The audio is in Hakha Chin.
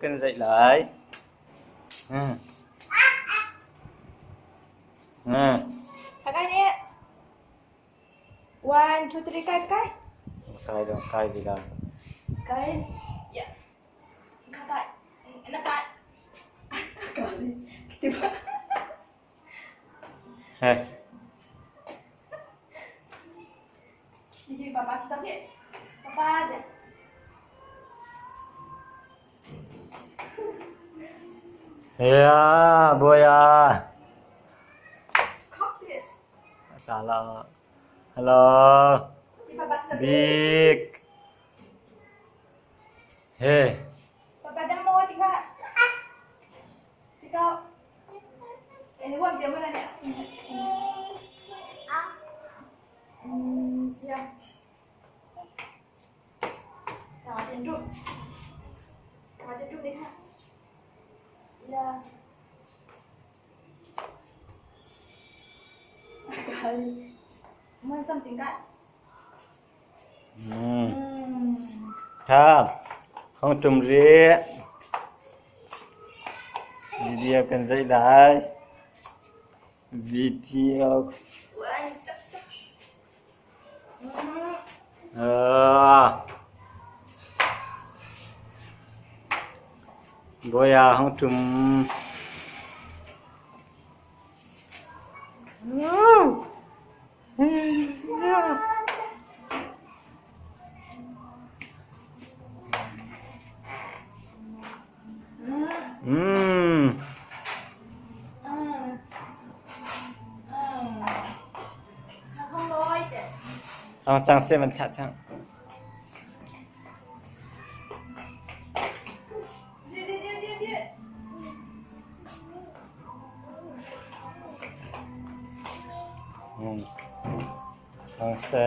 Kan zeih lai. Pakai ni. One, two, three, kai, kai. Kai dong, kai bilang. Kai. Ya. Kakak. Nak kai. Kai. Tiba. Hei. Gigi papa kita ni. Papa ada. Ya, boya. Kopi. Salah. Hello. Big. Hey. Papa dah mau tiga. Tiga. Ini buat dia mana ni? 这样。打点住，打点住，你看。Ya. Kali. Mau something kan? Kham. Không trùm rĩa. Video kan zeih lai. Video. Boya hong tum. Ông sang xem mình thả chăng. Đi đi đi đi đi. Ông xem.